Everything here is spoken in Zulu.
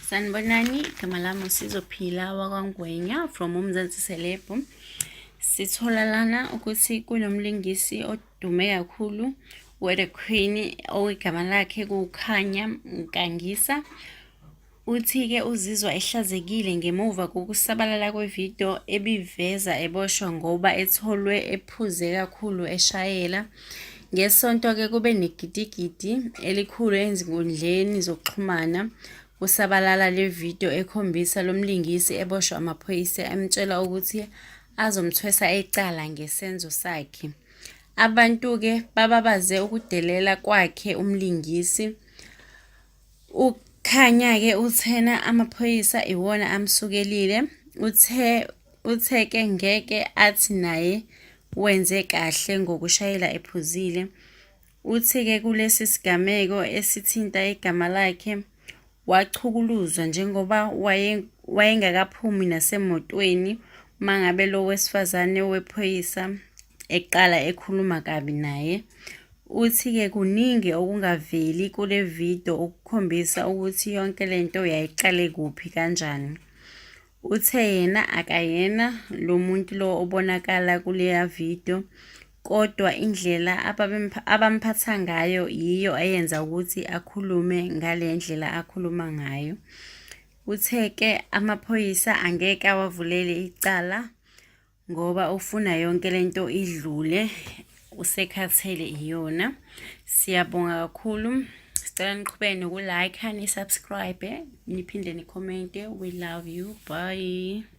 Sanibonani, igama lami uSizophila wakwaNgwenya from uMzansi Celeb. Sithola lana ukuthi kunomlingisi odume kakhulu we-The Queen ogama lakhe kuwuKhanya Nkangisa. Uthi-ke uzizwa ehlazekile ngemuva kokusabalala kwevidiyo ebiveza eboshwa ngoba etholwe ephuze kakhulu eshayela. NgeSonto-ke kube negidigidi elikhulu ezinkundleni zokuxhumana kusabalala le vidiyo ekhombisa lo mlingisi eboshwa amaphoyisa emtshela ukuthi azomthwesa icala ngesenzo sakhe. Abantu-ke bababaze ukudelela kwakhe umlingisi. UKhanya-ke uthena amaphoyisa iwona amsukelile. Uthe uthe-ke ngeke athi naye wenze kahle ngokushayela ephuzile. Uthi-ke kulesi sigameko esithinta igama lakhe wachukuluzwa njengoba wayengakaphumi nasemotweni mangabe lo wesifazane wephoyisa eqala ekhuluma kabi naye. Uthi-ke kuningi okungaveli kule video okukhombisa ukuthi yonke le nto yayiqale kuphi kanjani. Uthe yena akayena lo muntu lo obonakala kuleya video kodwa indlela abamphatha ngayo yiyo eyenza ukuthi akhulume ngale ndlela akhuluma ngayo. Uthe-ke amaphoyisa angeke awavulele icala ngoba ufuna yonke lento idlule usekhathele iyona. Siyabonga kakhulu, sicela niqhubeke noku-like, ni-subscribe, niphinde ni-comment. We love you, bye.